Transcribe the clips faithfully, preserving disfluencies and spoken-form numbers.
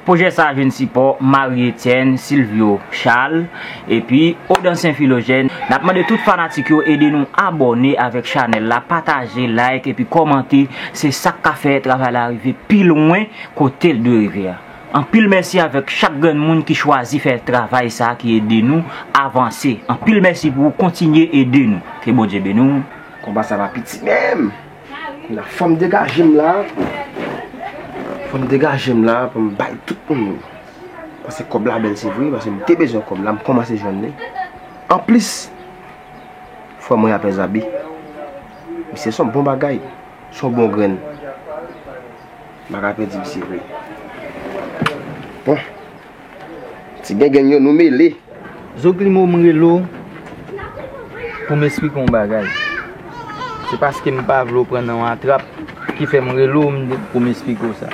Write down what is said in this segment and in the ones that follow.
Pwojè sa a jwenn sipò Marie Etienne, Silvio Charles, epi Odan Sen Filojèn. N ap mande tout fanatik yo ede nou abòne avèk chanèl la, pataje, like, epi kòmante. Se sa k ka fè travay la rive pi lwen kote l dwe rive a. Anpil mèsi avèk chak grenn moun ki chwazi fè travay sa a, ki ede nou avanse. Anpil mèsi pou w kontinye ede nou. Ke Bondye beni w. Konba sa pa piti menm. Kounya, fò m degaje m la. Fò m degaje m la pou m bay tout moun yo. Paske kòb la bèl, se vre, paske m te bezwen kòb la, m kòmanse jwenn li. Anplis, frè mwen apre Zabi. Misye se yon bon bagay, se yon bon grenn. M pa ka pèdi misye vre. Bon. Ti gengenn yo, nou mele. Zoklimo, m rele w pou m esplike w yon bagay. Se paske m pa vle w pran nan yon atrap ki fè m rele w m de- pou m esplike w sa.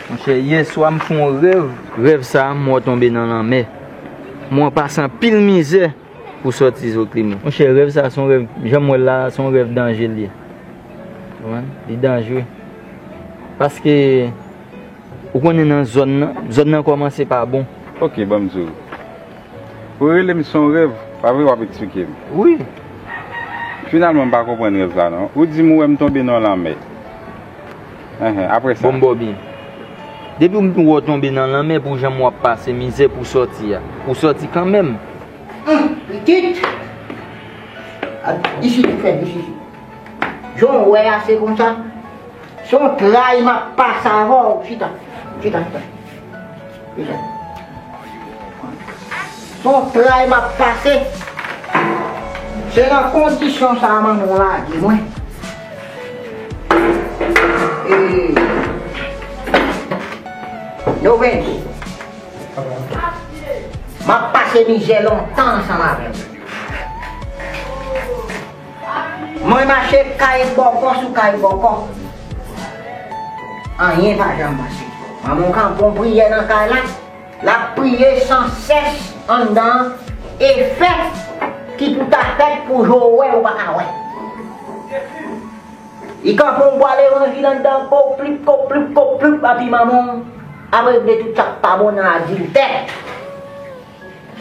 Monchè, yè swa m fè yon rèv. Rèv sa a, m wè w tonbe nan lanmè. M wè w pase anpil mizè pou sòti, Zoklimo. Monchè, rèv sa a se yon rèv, jan m wè l la, se yon rèv danje l ye. Konprann? Li danjere. Paske Ou konnen nan zòn nan, zòn nan kòmanse pa bon. Ok, ban m di w. Ou rele m se yon rèv, pa vre w ap eksplike m? Wi. Finalman, m pa konprann rèv la non. Ou di m ou wè m tonbe nan lanmè. Enhen, apre sa? Bon, m ba w byen. Depi m wè w tonbe nan lanmè pou jan w ap pase mizè pou sòti a, ou sòti kanmenm. Hum, pitit! Isi, frè, isi. Jan w wè a, se konsa. Se yon tray m ap pase avè w. Chita. Chita, chita. Chita. Se yon tray m ap pase. Se nan kondisyon sa a manman w lage mwen. E, Noven, m ap pase mizè lontan ansanm avè w. Mwen mache kay bòkò sou kay bòkò. Anyen pa janm pase. Manman w kanpe yon priyè nan kay la. L ap priye san sès anndan an, efè ki pou ta fèt pou je w wè, ou pa ka wè. Li kanpe yon bwa levanjil anndan, koplip, koplip, koplip, epi manman w ap regle tout sa k pa bon nan adiltè.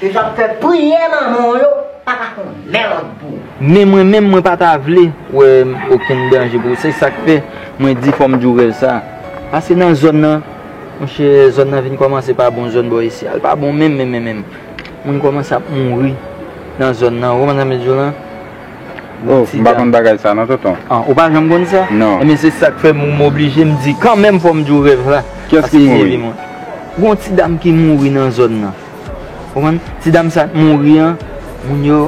Se sa k fè priyè manman w yo pa ka fè yon mèlòd pou ou. Men mwen menm, mwen pa ta vle wè okenn danje pou ou. Se sa k fè mwen di fò m di w rèv sa. Paske nan zòn nan, monchè, zòn nan vin kòmanse pa bon, zòn bò isi a. L pa bon menm, menm, menm, menm. Moun kòmanse ap mouri nan zòn nan. Ou konprann sa m vle di w lan? Oh, m pa konn bagay sa non, tonton. Ah, ou pa janm konn sa? Non. Ebyen, se sa k fè m, m oblije m di kanmenm fò m di w rèv la. Kiyès ki mouri? Gon ti dam ki mouri nan zòn nan. Ou konprann? Ti dam sa t mouri an, moun yo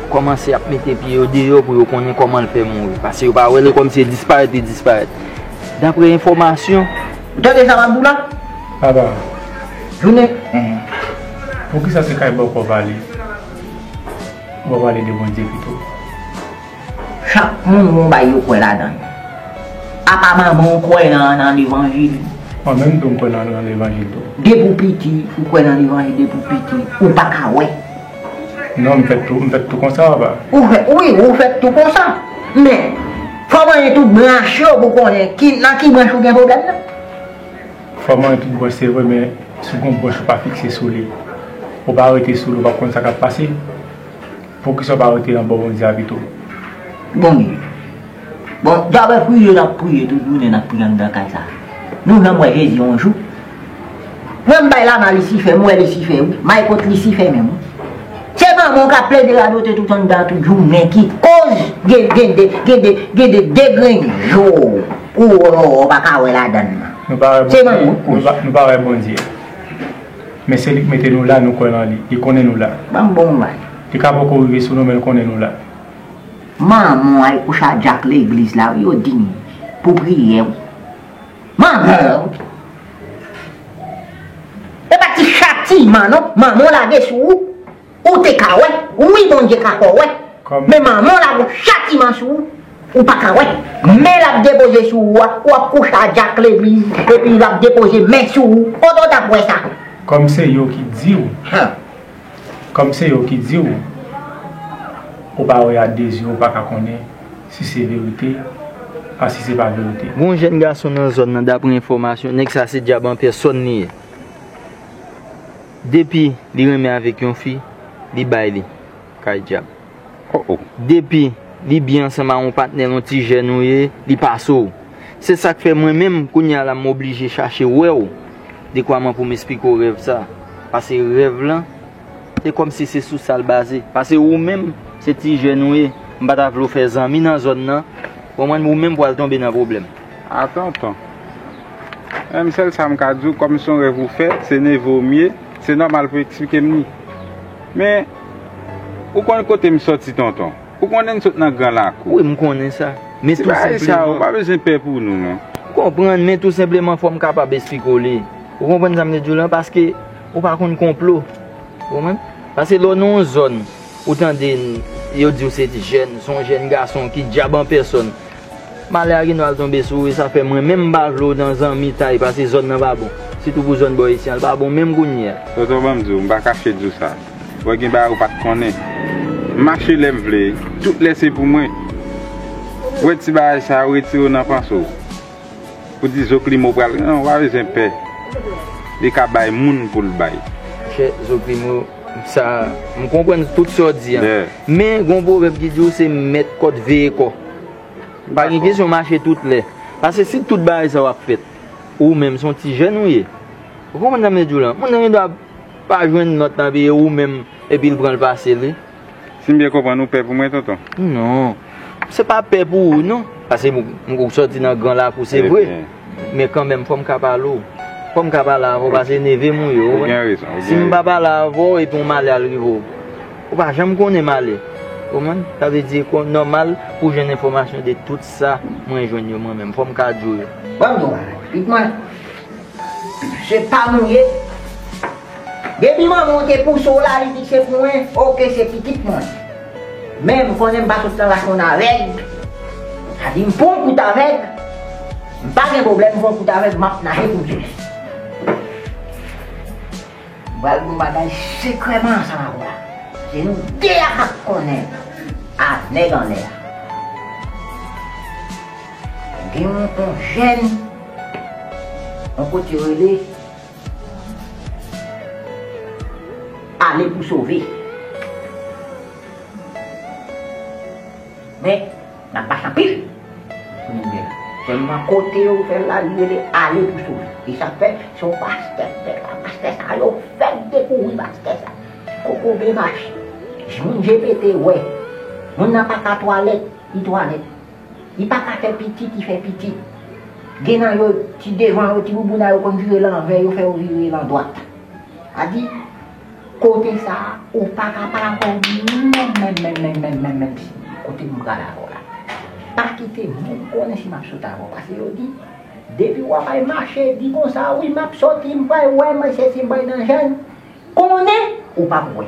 kòmanse ap mete pye yo deyò pou yo konnen kòman l fè mouri. Paske yo pa wè l, kòmsi e disparèt, li disparèt. Daprè enfòmasyon. Ou tande sa m ap di w la? Papa. Jounen. Mhm. Poukisa se kay bòkò w pale? Ou pa pale de Bondye pito? Chak moun gon bagay yo kwè ladan l. Apa manman w kwè nan, nan levanjil? Mwen menm tou m kwè nan, nan levanjil tou. Depi w piti, ou kwè nan levanjil, depi w piti, ou pa ka wè? Non, m fèt tou, m fèt tou konsa, papa. Ou fèt, wi, ou fèt tou konsa. Men, fò w manyen tout branch yo pou w konnen ki, nan ki branch ou gen pwoblèm nan. Fò w manyen tout branch, se vre, men si w gon branch ou pa fikse sou li, ou pa rete sou li, ou p ap konn sa k ap pase. Poukisa w pa rete nan bò Bondye a pito? Bondye. Bon, daprè priye n ap priye tout jounen, n ap priye anndan kay sa a. Nou janm wè Jezi yon jou? Mwen m bay laman Lisifè, m wè Lisifè wi. M al kot Lisifè menm wi. Se manman w k ap plede radote tout anndan tout jounen ki koz gen, gen de, gen de, gen de degrenn jou ou, ou, ou pa ka wè ladan l nan. Nou pa wè Bondye. Se manman w. Nou pa, nou pa wè Bondye. Men se li k mete nou la, nou kwè nan li. Li konnen nou la. Ban m bon bagay. Li ka poko rive sou nou, men l konnen nou la. Manman w al kouche a djak legliz la, wi, yo di m, pou priyè w. Manman w! E pa ti chatiman non, manman w lage sou ou. Ou te ka wè. Wi, Bondye ka fè w wè. Kòm Men manman w lage yon chatiman sou ou. Ou pa ka wè. Men l ap depoze sou ou a, w ap kouche a djak legliz, epi l ap depoze men sou ou. Kote w t ap wè sa? Kòm se yo ki di w. Hen. Kòm se yo ki di w, ou pa wè a de zye w, ou pa ka konnen si se verite Paske se pa verite. Gon jèn gason nan zòn nan, dapre enfòmasyon, nèg sa se dyab an pèsòn li ye. Depi li renmen avèk yon fi, li bay li kay dyab. Oh, oh. Depi li byen ansanm a yon patnè, yon ti jèn ou ye, li pase w. Se sa k fè mwen menm, kounye a la, m oblije chache wè w, dekwaman pou m esplike w rèv sa. Paske rèv lan, se kòmsi se sou sa l baze. Paske ou menm, se ti jèn ou ye. M pa ta vle w fè zanmi nan zòn nan. Konprann, ou menm pral tonbe nan pwoblèm. A tonton. Menm sèl sa m ka di w, kòm se yon rèv ou fè, se neve w m ye, se nòmal pou w eksplike m li. Men, ou konn kote m sòti, tonton? Ou konnen n sot nan gran lakou. Wi, m konnen sa. Men tou senpleman, ou pa bezwen pè pou nou, non. M konprann, men tou senpleman, fò m kapab esplike w li. Ou konprann sa m vle di w lan? Paske ou pa konn konplo. Ou konprann? Paske lè w nan yon zòn, ou tande n-, yo di w se ti jèn, se yon jèn gason ki dyab an pèsòn. Malè a gen dwa al tonbe sou ou, e sa fè mwen menm m pa vle w nan zanmitay, paske zòn nan pa bon. Sitou pou zòn bò isi a, l pa bon menm kounye a. Tonton, ban m di w, m pa kache di w sa. Wè, gen bagay ou pa t konnen. M mache lè m vle, tout lè se pou mwen. Wè ti bagay sa yo, retire w nan panse w. Pou di Zoklimo pral, non, ou pa bezwen pè. Li ka bay moun pou l bay. Chè Zoklimo, sa, m konprann tout sa w di an. Yeah. Men, gon pwovèb ki di w se mèt kòd veye kò. Pa gen kesyon mache tout lè. Paske si tout bagay sa yo ap fèt, ou menm se yon ti jèn ou ye. Ou konprann sa m vle di w lan? Moun nan gen dwa pa jwenn nòt nan piye ou menm, epi l pran l pase l, wi. Si m byen konprann, ou pè pou mwen, tonton? Non. Se pa pè pou ou, non. Paske m, m, ou sòti nan gran lakou, se vre. Men kanmenm, fò m ka pale w. Fò m ka pale avè w, paske neve m ou ye, ou konprann? Si m pa pale avè w, epi yon malè al rive w. Ou pa janm konnen malè. Ou konprann? Sa vle di, e nòmal pou w jwenn enfòmasyon de tout sa mwen jwenn yo mwen menm. Fò m ka di w yo. Ban m di w bagay. Pitit mwen, se pa m ou ye. Depi manman w te pouse w la, li di se pou mwen, oke, se pitit mwen. Men m konnen m pa sot nan lach moun avèg. Sa di m pran yon kout avèg, m pa gen pwoblèm, m pran yon kout avèg, m ap naje pou m soti. M pral di w yon bagay sekrèman ansanm avè w la. Se nou de a k ap konnen a nèg anlè a. Gen yon, yon jèn, yon kote yo rele Ale pou sove. Men, n ap mache anpil pou nou gen. Sèlman kote yo fè l la, li rele Ale pou sove. E sa k fè, se yon pastè k fè l la. Pastè sa yo fèk dekouvri pastè sa. Kokobe mache. Moun je pete wè. Moun nan pa ka twalèt, li twalèt. Li pa ka fè pitit, li fè pitit. Gen nan yo, ti devan yo, ti boubouna yo konn vire lanvè, yo fè yo vire landwat. A di, kote sa a, ou pa ka pa avè w menm, menm, menm, menm, menm, menm, menm si kote m pral avè w la. Pa kite moun konnen si m ap sot avè w, paske yo di, depi w ap al mache, di konsa, wi, m ap soti, m pral wè, mwen sesi, m pral nan jèn. Konnen, ou p ap wè.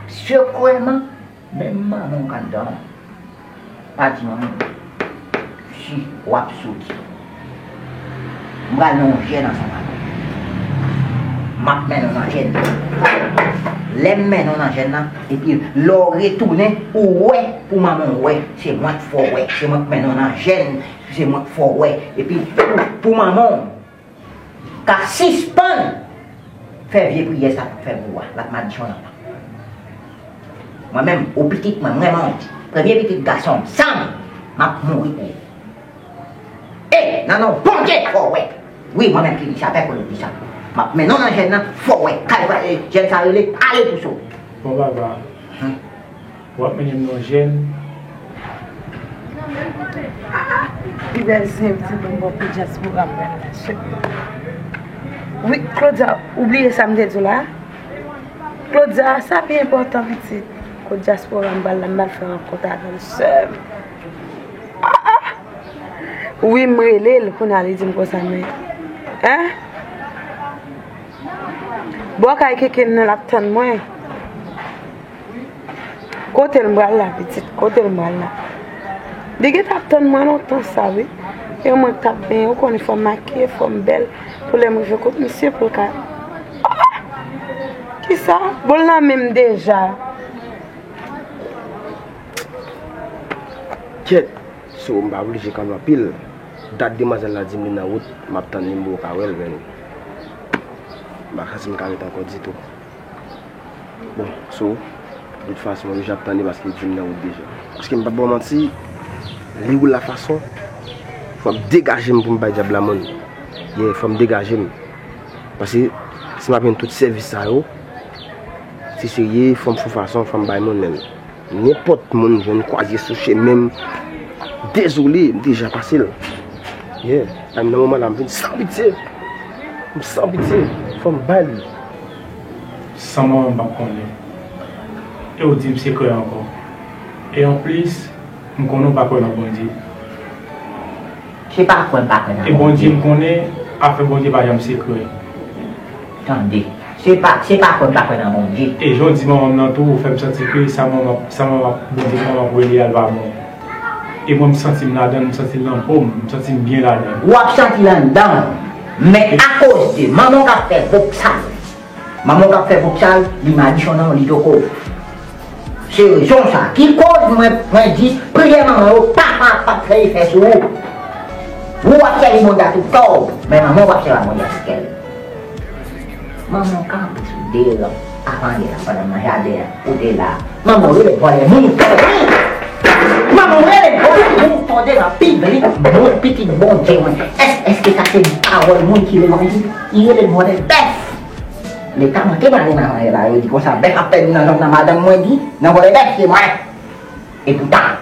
Sekrèman, menm manman w k anndan an. Pa di manman w si w ap soti. M pral nan yon jèn ansanm avè w. M ap mennen w nan jèn. Lè m mennen w nan jèn nan, epi lè w retounen, ou wè, pou manman w wè, se mwen k fè w wè, se mwen k mennen w nan jèn, se mwen k fè w wè. Epi pou, pou manman w, ka sispann fè vye priyè sa pou fè pou w a, l ap madichon nan. Mwen menm, ou pitit mwen, m renmen w. Premye pitit gason m, Sam, m ap mouri pou ou. E, nan non Bondye, fò w wè. Wi, mwen menm ki di sa, pèp ou di sa. M ap mennen w nan jèn nan, fò w wè. Kay, e, jèn sa rele, Ale pou sove. Bon, papa. W ap mennen m nan jèn. Pi bèl zen m di bon bò pou dyaspora m nan. Wi, Claudia, ou bliye sa m te di w la? Claudia, sa pi enpòtan, pitit. Kot dyaspora m pral la, m pral fè rankont avè l, sè m. Ah, ah! Wi, m rele l, kounye a li di m konsa, men. Hein? Bò kay Keke m nan, l ap tann mwen. Kote l m pral la, pitit? Kote l m pral la? Li gentan ap tann mwen lontan sa, wi. E mwen k t ap benyen, ou konnen fò m makiye, fò m bèl, pou lè m rive kot misye, pou l ka, ah! Kisa? Bon, l nan men m deja. Kèt, so m pa oblije kanpe anpil. Dat demwazèl la di m li nan wout, m ap tann li, m poko ka wè l, men m pa santi m ka ret ankò ditou. Bon, so, de tout fason, m oblije ap tann li paske li di m nan wout deja. Paske m p ap ba w manti, li ou la fason, fò m degaje m pou m bay dyab la mòn. Yeah, fò m degaje m. Paske si m ap jwenn tout sèvis sa yo, se serye, fò m fè yon fason, fò m bay moun menm. Nenpòt moun jwenn kwaze sou chemen m, dezole, m deja pase l. Yeah, a nan moman la, m vin san pitye. M san pitye. Fò m bay li. San manman m p ap konnen. E w di m sekrè ankò. E anplis, m konnen w pa kwè nan Bondye. Se pa kwè m pa kwè nan Bondye. E Bondye, m konnen afè Bondye pa janm sekrè. Tande. Se pa, se pa kwè m pa kwè nan Bondye. E jan w di manman m nan tou, ou fè m santi ke sa manman, sa manman, Bondye manman ap rele a l pa bon. E mwen, m santi m ladan l, m santi l nan po m, m santi m byen ladan l. W ap santi l anndan w. Men akoz de manman w k ap fè vòksal, manman w k ap fè vòksal, li madichon nan w, li toko. Se rezon sa ki koz mwen, mwen di, priyè manman yo pa, pa, p ap fè efè sou ou. Ou w ap sèvi Bondye a tout kè w, men manman w p ap sèvi Bondye a tout kè l. Manman w kanpe sou devan, avan yè la, pandan m nan jaden an, ou te la. Manman w rele vòlè moun, tande! Manman w rele vòlè moun, tande, nan piblik, moun pitit Bondye, mwen. Èske, èske sa se pawòl moun ki rele vòlè? Li rele vòlè bèf! Leta manke mare nan anyen la, yo di konsa, bèf ap pèdi nan zòn nan, madanm mwen di, nan vòlè bèf se mwen. Epoutan,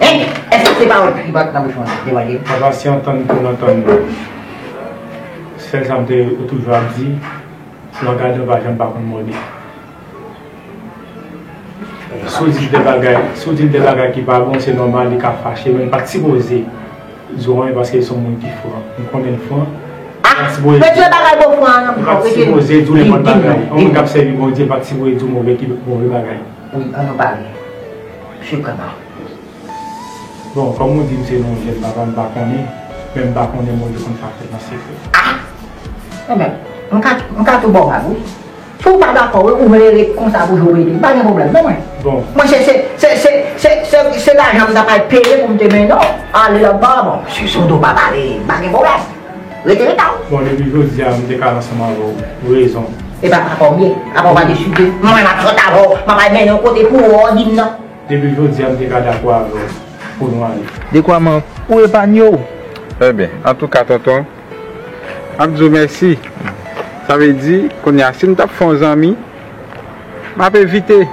en, èske se pawòl ki pa t nan bouch mwen, devanje? Papa, si antann pou n antann nou. Sèl sa m te toujou ap di, si w ap gade, w pa janm pa konn mòde. Si w di l de bagay, si w di l de bagay ki pa bon, se nòmal, li ka fache, men l pa t sipoze di w anyen paske l se yon moun ki fran. M konnen l fran. Ah, retire bagay bon fran an nan bouch ou, retire. Li pa t sipoze di w nenpòt bagay. Yon moun k ap sèvi Bondye pa t sipoze di w move ki move bagay. Wi, ann nou pale. Sekrèman. Bon, kòm ou di m se non jèn papa, m pa konnen, men m pa konnen Bondye konn sa fèt nan sekrè. Ah! Enben, m ka, m ka tou ba w vag, wi. Si w pa dakò, wi, ou vle ret konsa pou jwe w rete, pa gen pwoblèm, non, mwen. Bon. Mwen, se, se, se lajan m t ap al peye pou m te mennen w ale lòtbò a, bon, si, si w tou pa pale, pa gen pwoblèm. Rete, rete, wi. Bon, depi jodi a, m te ka ansanm avè w, rezon. E pa, pa kòbye, apa w pa deside, mwen, m ap sot avè w, m ap al mennen w kote pou w wè w di m nan. Depi jodi a, m te ka dakò avè w pou nou ale. Dekwa man pou epanye w. Ebyen, antouka, tonton, m ap di w mèsi. Sa vle di, kounye a, si m t ap fè yon zanmi, m ap evite.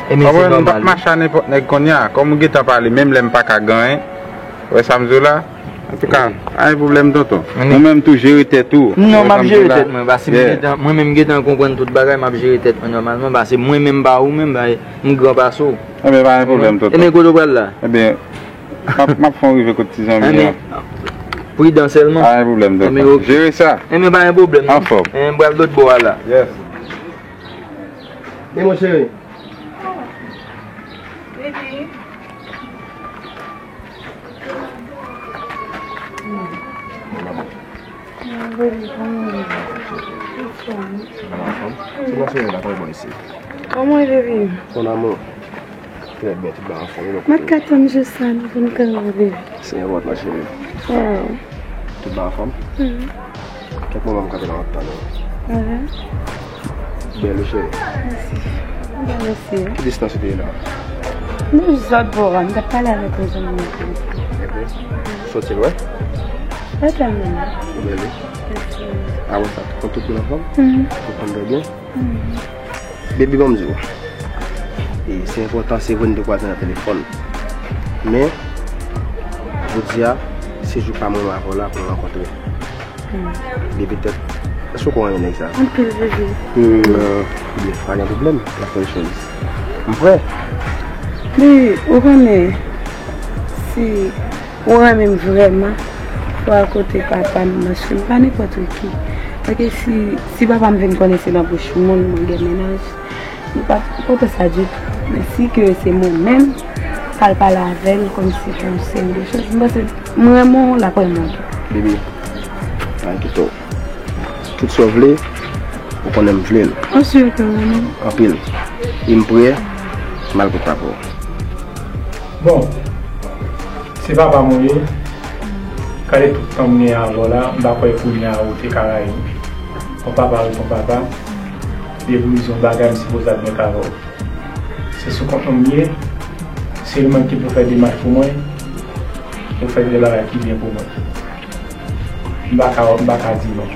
Ebyen, se nòmal. Konprann, m p ap mache a nenpòt nèg kounye a. Kòm ou gentan pale, menm lè m pa ka gen anyen, ou wè sa m di w la? Antouka, pa gen pwoblèm, tonton. Ou menm tou, jere tèt ou. Non, m ap jere tèt mwen, paske m gentan, mwen menm m gentan konprann tout bagay, m ap jere tèt mwen nòmalman, paske mwen menm pa ou menm, bay M gran pase w. Enben, pa gen pwoblèm, tonton. Enben, kote w pral la? Enben, m ap, m ap fè w rive kot ti zanmi an. Enben, pridan sèlman. Pa gen pwoblèm, tonton. Enben, oke. Jere sa. Enben, pa gen pwoblèm, non. Anfòm. Enben, m pral lòtbò a la. Yes. Men, mon cheri. Baby. Mon amour. Baby, kòman w ye? Kòman w ye, baby? Mon amour. Trè byen, tout bagay anfòm, e lòt kote? M ap ka tann jou sa, nou vin kanpe, baby. Se enpòtan, cheri. Tout bagay anfòm? Kèk moman m kanpe la, m ap tann ou. Bèl ou, cheri. Mèsi. Mèsi. Ki distans ou te ye la? Nou jis lòt bò a, m t ap pale avèk yon zanmi m. Epi, soti lwen? Pa tèlman. Ou bèl, wi. Mèsi. Apre sa, tout moun anfòm? Ou konn byen? Baby, ban m di w. E, se enpòtan, se vre, n te kwaze nan telefòn. Men, jodi a, se jou pa mwen avè w la pou n rankontre. Baby, tèt, èske w kwè w renmen nèg sa? Anpil, baby. Ebyen, pa gen pwoblèm, n ap fè yon chans. M prè. Men, ou konnen, si Ou renmen m vrèman, fò al kote papa m, paske m pa nenpòt ki. Paske si, si papa m vin konnen se nan bouch moun mwen gen mennaj, li pa, li pa pran sa ditou. Men si ke se mwen menm, k al pale avè l kòmsi pou yon seri de choz, m panse m renmen w, l ap renmen w tou. Baby, pa enkete w. Tout sa w vle, ou konnen m vle l. Mwen si ke w renmen m. Anpil. E m prè, m al kot papa w. Bon, se papa m ou ye. Gade tout tan m gen avè w la, m pa kwè kounye a ou te ka rayi m. Yon papa ret yon papa, depi w di yon bagay, m sipoze admèt avè w. Se sou kont nou m ye, se li menm ki pou fè demach pou mwen, pou fè de bagay ki byen pou mwen. M pa ka, m pa ka di non.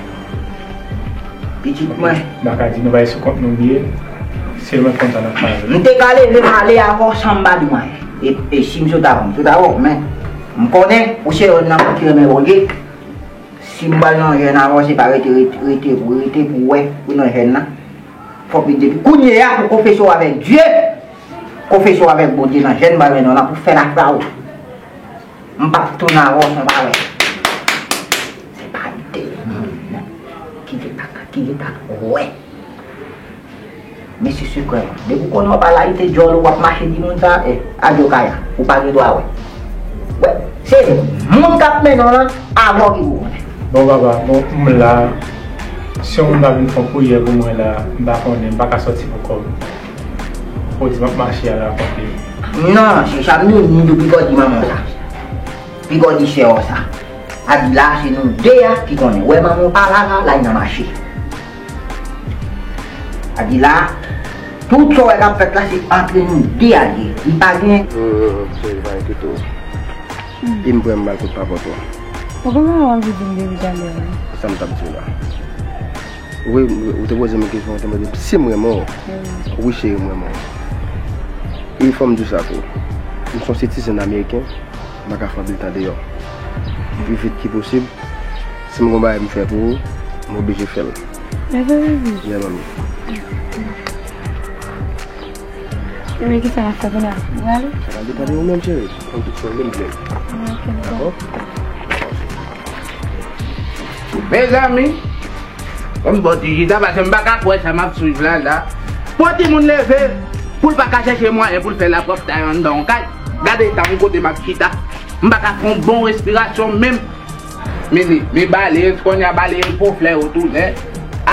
Pitit mwen. M pa ka di nou bay sou kont nou m ye. Se mwen kontan nan fè. M te ka leve m ale avè w san m pa di w anyen. E, e si m sot avè w, m sot avè w, men m konnen ou se youn nan moun ki renmen Bondye. Si m pral nan jèn avè w, se pa rete, rete, rete pou, rete pou w wè, pou nan jèn nan. Fòk li depi kounye a pou konfese w avèk Dye. Konfese w avèk Bondye nan jèn m pral mennen w lan pou fè lafwa w. M p ap tounen avè w san pa wè. Se pa de moun ki te pa, ki te pa wè. Men se sekrè m. Depi w konnen w ap al ayite djòl ou, w ap mache di moun sa, eh, adyo kaya, ou pa gen dwa wè. Wè, se moun k ap mennen w lan, avè w ki pou konnen. Bon, papa, bon, m la. Si yon moun pa vin fè yon priyè pou mwen la, m pa konnen, m pa ka sòti pou kò m. Ou di m ap mache al rakonte. Non, se sa m di w, m di w pigòdi manman w sa. Pigòdi sè w sa. A di la, se nou de a ki konnen. Wè manman w pa la, la, la, l nan mache. A di la, tout sa w wè k ap fèt la, se antre nou de a l ye. Li pa gen. Hum, hum, hum, cheri, pa enkyete w. E m vrèman mal kot papòt ou. Ou konn sa w anvi di m depi talè a? Sa m t ap di w la. Wi, ou te poze m yon kesyon, ou te mande si m renmen w. Wi, cheri, m renmen w. E fò m di w sa tou. M se yon sitizen ameriken, m pa ka fè anpil tan deyò. Pi vit ki posib, si m gon bagay m fè pou ou, m oblije fè l. Mèsi, baby. Yeah, manmi. Ebyen, kisa n ap fè kounye a? Nou prale? Sa pral depann de ou menm, cheri. Ou konn tout sa ou menm, byen. Ok, dakò. Mezanmi, bon, bon, ti chita, paske m pa ka kwè sa m ap swiv la, la. Pou timoun leve, pou l pa ka chèche mwayen pou l fè lapwòpte anndan yon kay. Gade eta yon kote m ap chita. M pa ka fè yon bon respirasyon menm. Men li, men baleye, kounye a baleye pou flè yo tounen,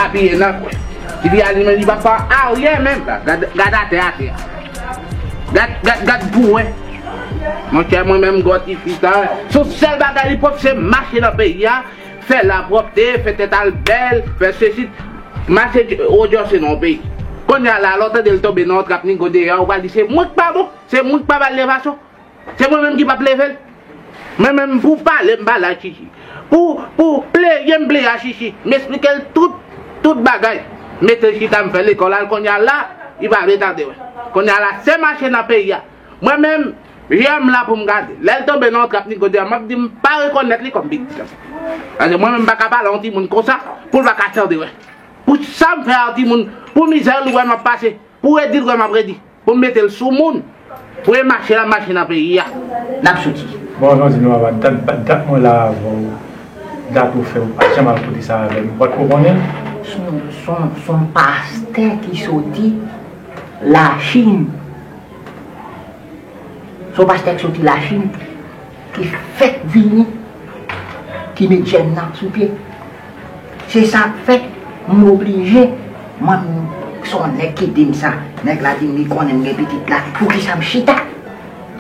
apiye nan kwen. Epi a li menm, li pa fè aryè menm. Gad, gad atè, atè a. Gad, gad, gad pou wè. Monchè, mwen menm, gwo tifi sa, se yon sèl bagay li pwòp, se mache nan peyi a, fè lapwòpte, fè tèt al bèl, fè sesi, mache odyose nan yon peyi. Kounye a la, lè w tande l tonbe nan yon trap, ni gode a, ou pral di se mwen k pa bon, se mwen k pa ba l levasyon. Se mwen menm ki p ap leve l. Mwen menm pou pale, m pale ak Chichi. Pou, pou pleye, m pleye ak Chichi. M esplike l tout, tout bagay. Mete l chita, m fè lekòl al, kounye a la, li pa vle tande wè. Kounye a la, se mache nan peyi a. Mwen menm, je m la pou m gade. Lè l tonbe nan yon trap ni gode a, m ap di m pa rekonèt li kòm pitit. Paske mwen menm, m pa ka pale a yon timoun konsa, pou l pa ka tande wè. Pou sa m fè a yon timoun, pou mizè l wè m ap pase, pou redi l wè m ap redi. Pou m mete l sou moun, pou e mache l ap mache nan peyi a. N ap soti. Bon, jan w di nou ava, dat, dat mwen la avè w, dat ou fè, ou pa janm al kote sa avè m. Ou pa t ko konnen? S on, s on, s on pastè ki soti Lachin. S on pastè ki soti Lachin. Ki fèk vini, ki met jèn nan sou pye. Se sa k fè m oblije, mwen, se yon nèg ki di m sa. Nèg la di m li konnen m gen pitit la. Poukisa m chita?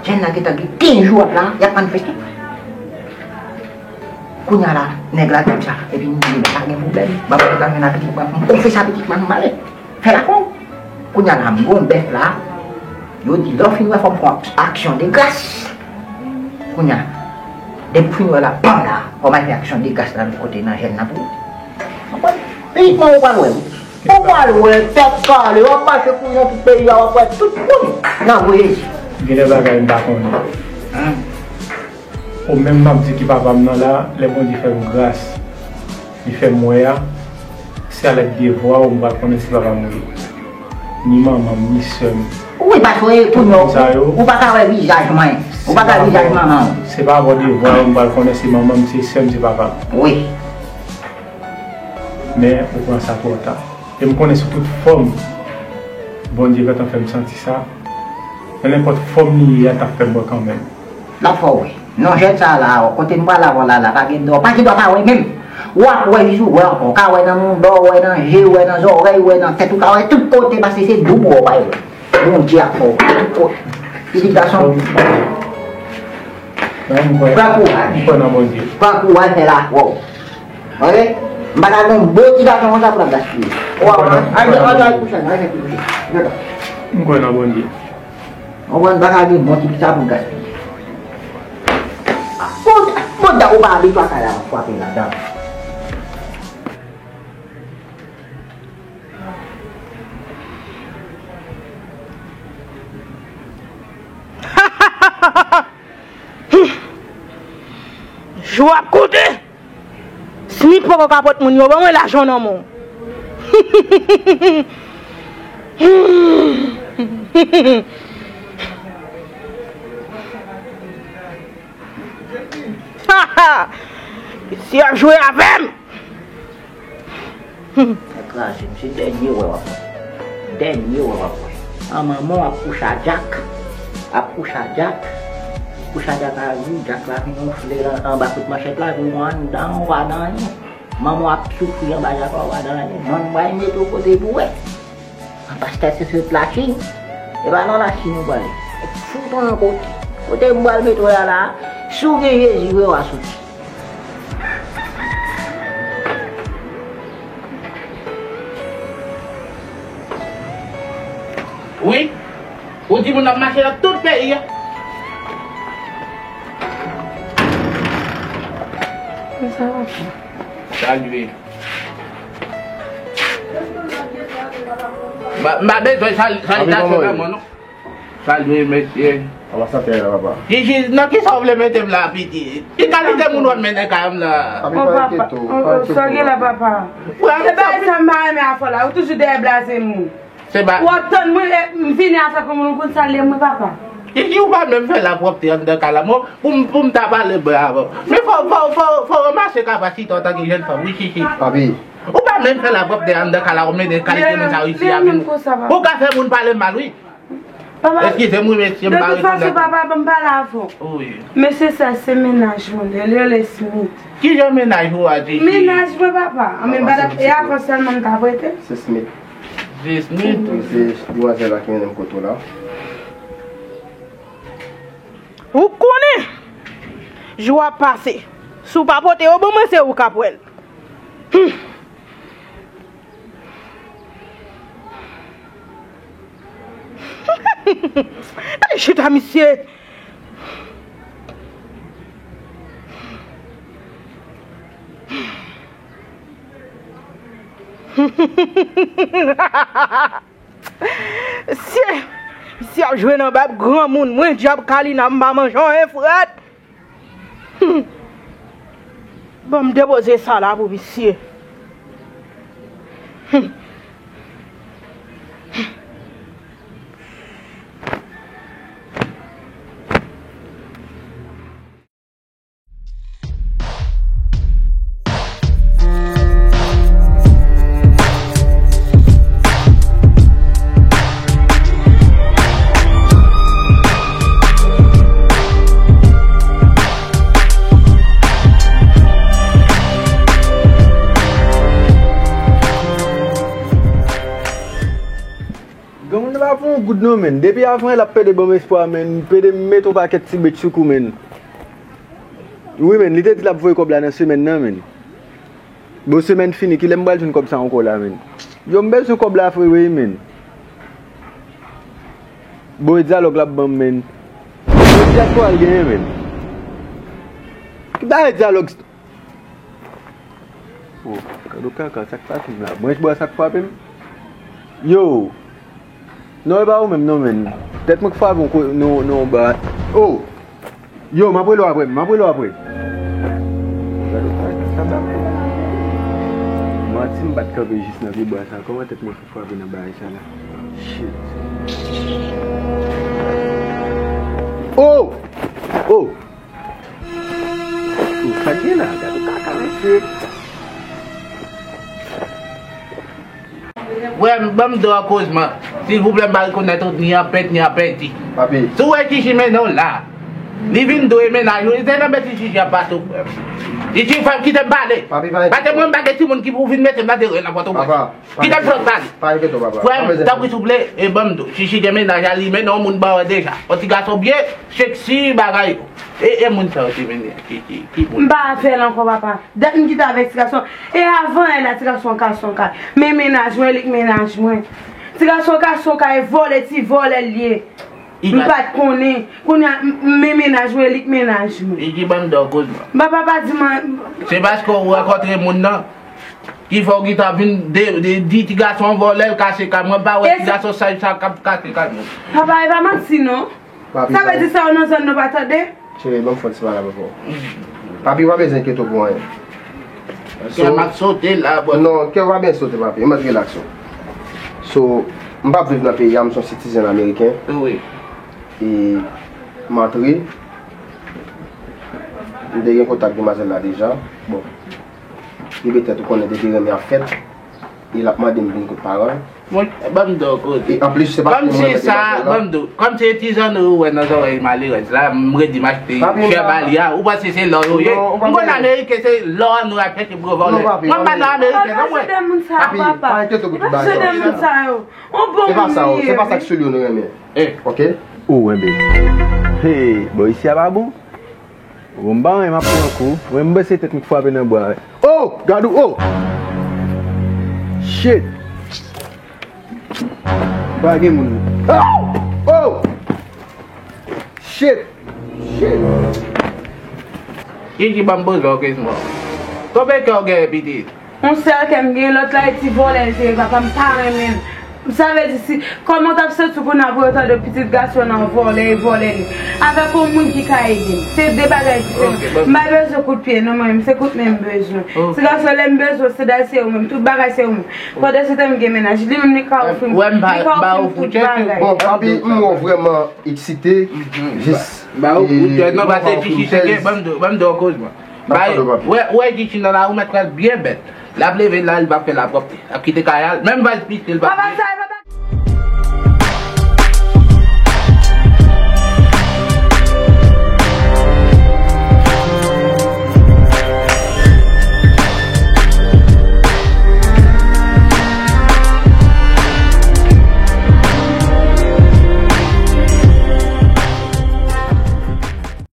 Jèn nan gentan gen kenz jou ap la, y ap manifeste. Kounye a la, nèg la di m sa. Epi m di, pa gen pwoblèm. Ban m kontan jwenn a pitit mwen. M konfese a pitit mwen, m ale. Fè la fò. Kounye a la, m gon bèf la. Yo di, lè w fin wè fò m fè yon aksyon de gras. Kounye a, depi w fin wè la, pam la, fò m al fè aksyon de gras la lòt kote nan jèn nan pou ou. Konprann? Pitit mwen ou pral wè, wi. Ou pral wè, tèt kale, w ap mache kouri nan tout peyi a, w ap wè tout moun nan voye. Gen de bagay m pa konnen. Ou menm m ap di ki papa m nan la, lè Bondye fè m gras, li fè m wè a, se avèk de vwa w m pral konnen si papa m wi. Ni manman m, ni sè m. Wi, paske kounye a, ou pa ka wè vizaj mwen. Ou pa ka wè vizaj manman w. Se pa avèk de vwa w m pral konnen si manman m, si sè m, si papa m. Wi. Men, ou pran sa twò ta. E m konnen sou tout fòm, Bondye gentan fè m santi sa. Nan nenpòt fòm li ye a, t ap fè m wè kanmenm. L ap fè w wè. Non, jèn sa a la, kote m pral avè w la, la, pa gen dwa, pa gen dwa pa wè menm. W ap wè jis ou wè ankò. W ka wè nan mouda w, wè nan je w, wè nan zòrèy w, wè nan tèt, ou ka wè tout kote, paske se doub w ap wè. Bondye ap fè w wè tout kote. Pitit gason. Pran kouraj. M kwè nan Bondye. Pran kouraj, fè lafò. Ok? M pa ka gen yon bon ti gason konsa pou n ap gaspiye. Ou wè, al, al, al kouche, al fè ti kouche. M kwè nan Bondye. Ou konprann, m pa ka gen bon ti kisa pou n gaspiye. Bon, bon, dan ou pa abitye a kay la, frape ladan. Jou ap koute. Smith poko ka pot moun yo, ban mwen lajan nan men w. Mesye ap jwe avè m. Sa kraze m, se dènye wè w ap wè. Dènye wè w ap wè. An manman w ap kouche a Jack. Ap kouche a Jack. Kouche a Jack a jou, Jack la vin wonfle anba tout manchèt la, vin anndan, ou pa nan anyen. Manman w ap soufri anba Jack la, ou pa nan anyen. Manman w bay mete w kote pou wè. An pastè se sot Lachin. E pa nan Lachin ou prale. Fout ou nan kote. Kote m pral mete w la la. Si w gen Jezi vre w a soti. Wi. Ou di moun ap mache nan tout peyi a. Sa va. Salye. M pa bezwen sal-, salitasyon nan mwen non. Salye mesye. Anbasadè la papa. Jiji, nan kisa w vle mete m la piti? Ki kalite moun w ap mennen kay m la? Abi, pa enkyete w, pa enkyete w. Sa gen la papa? Se bagay sa m pa renmen afè w la, ou toujou dèyè blaze moun. Se pa. W ap tann mwen, e, m vini an tanke moun, ou konn sa l ye mwen papa. Jiji, ou pa menm fè lapwòpte anndan kay la. Mwen, pou m, pou m ta pale byen avè w. Men fò, fò, fò, fò w ranmase kapasite w antanke jèn fanm, wi, Jiji. Abi. Ou pa menm fè lapwòpte anndan kay la, ou mennen kalite moun sa yo isi a vin. Ou ka fè moun pale m mal, wi. Eskize m, wi, mesye, m pa retounen. De tout fason, papa, ban m pale avè w. Wi. Mesye sa, se mennaj mwen, li rele Smith. Ki jan mennaj ou a, Jiji? Mennaj mwen, papa. Anben, e avan sèlman m t ap rete. Se Smith. Se Smith? Wi, se dimwazèl la ki mennen m kote w la. Ou konnen jou ap pase. Si w pa pote yo ban mwen, se ou k ap wè l. Hmm. Gade chita misye. Misye, misye ap jwe nan bab granmoun. Mwen, dyab Kalina, m pa manje anyen frèt. Hmm. Ban m depoze sa la pou misye. Hmm. Granmoun nan pa pou yon goud non, menn. Depi avan l ap pede ban m espwa, menn. Pede mete yon pakèt ti bèt sou kou, menn. Wi, menn. Li te di l ap voye kòb la nan semèn nan, menn. Bon, semèn fini, kilè m pral jwenn kòb sa ankò la, menn? Yo, m bezwen kòb la vre, wi, menn. Bon, e dyalòg l ap ban m, menn. Bon, dyalòg l genyen, menn. Ki bagay dyalòg? Oh, gade kaka, sa k pase m la? Branch bwa sa k frape m? Yo! Non, e pa ou menm non, menn. Tèt mwen k frape yon ko-, non, non, ba. Oh! Yo, m ap rele w apre, m ap rele w apre. Gade sa, sa bat. Manti m bat kanpe jis nan pye bwa sa. Kòman tèt mwen k frape nan bagay sa la? Shit. Oh! Oh! Ou sa k gen la? Gade kaka, mesye. Frè m, ban m dwa kozman. Silvouplè, m pa rekonèt ou ni an pent, ni an pèdi. Papi. Si w wè Jiji mennen w la, li vin dwe mennaj ou, li te nan betiz Jiji ap pase w, frè m. Chichi, fè m kite m pale. Papi, pa enkyete w. Paske mwen m pa gen timoun ki pou vin mete m nan deri nan Pòtoprens. Papa, pa enkyete w. Kite m sot pale. Pa enkyete w, papa. Frè m, tanpri souple, e ban m di w. Chichi gen mennaj a li, men non, moun ba wè deja. Yon ti gason byen, seksi, bagay. E, e moun sa yo te mennen, ki, ki, ki moun? M pa fè l ankò, papa. Dat m kite avèk ti gason. E avan yè la, ti gason ka son ka. Men mennaj mwen, li k mennaj mwen. Ti gason ka son ka, e vòlè, ti vòlè l ye. M pa t konnen. Kounye a, m, m, men mennaj mwen, li k mennaj mwen. Iji, ban m di w koz mwen. Papa, pa di mwen. Se paske w rankontre moun nan ki fè w gentan vin de, de, di ti gason vòlè, l kase kay mwen. M pa wè ti gason saj sa k ap kase kay moun. Papa, e pa manti non. Sa vle di sa yo nan zòn nou pa tande? Cheri, ban m fè yon ti pale avèk ou. Papi, w pa bezwen enkyete w pou anyen. Kè m ap sote la, bò. Non, kè w pa bezwen sote, papi. Mwen relax ou. So, m p ap viv nan peyi a, m se yon citizen ameriken. Wi. E m antre. M te gen kontak demwazèl la deja. Bon. Li petèt ou konnen depi renmen ap fèt. E l ap mande m vin kot paran l. Mwen, ban m di w koze. E anplis, se pa kòmsi sa, ban m di w, kòmsi e ti zanno ou wè nan zòrèy malerèz la, m redi m achte chè ba li a, ou panse se lò yo ye? M konn ameriken, se lò an nou ap chèche pou yo vòlè. Mwen m pa nan ameriken non mwen. Papi, pa enkyete w pou tout bagay sa. Se pa sa yo, se pa sa k sou li yo nou renmen. Ok? Ou renmen. Hey, bò, isi a pa bon. Bon, m pa renmen m ap pran kou. Mwen, m panse tèt m k frape nan bwa. Oh! Gad ou, oh! Shit! Pa gen moun. Oh! Oh! Shit! Shit! Iji, ban m poze w kesyon. Konbyen kè w genyen, pitit? Yon sèl kè m gen, lòt la e ti vòlè l te ye, papa m pa renmen l. Sa vle di si, kòman w t ap santi w kounye a pou yo tande pitit gason nan vòlè e vòlè li? Avèk yon moun ki ka ede m. Se de bagay diferan. M pa bezwen kout pye non mwen menm, se kout men m bezwen. Ti gason lè m bezwen w, se dal se ou menm, tout bagay se ou menm. Pandan se tan m gen mennaj, li menm li ka ofri m, li ka ofri m tout bagay. Bon, papi, m wè w vrèman eksite. Jis. Ba ou, ou tèt non, pa se chichi se gen, ban m di w, ban m di w yon koz mwen. Bay, wè, wè chichi nan lari, ou mèt wè l byen bèt. L ap leve la, li p ap fè lapwòpte. L ap kite kay a, menm valiz pitit li, li p ap. Papa, sa e papa.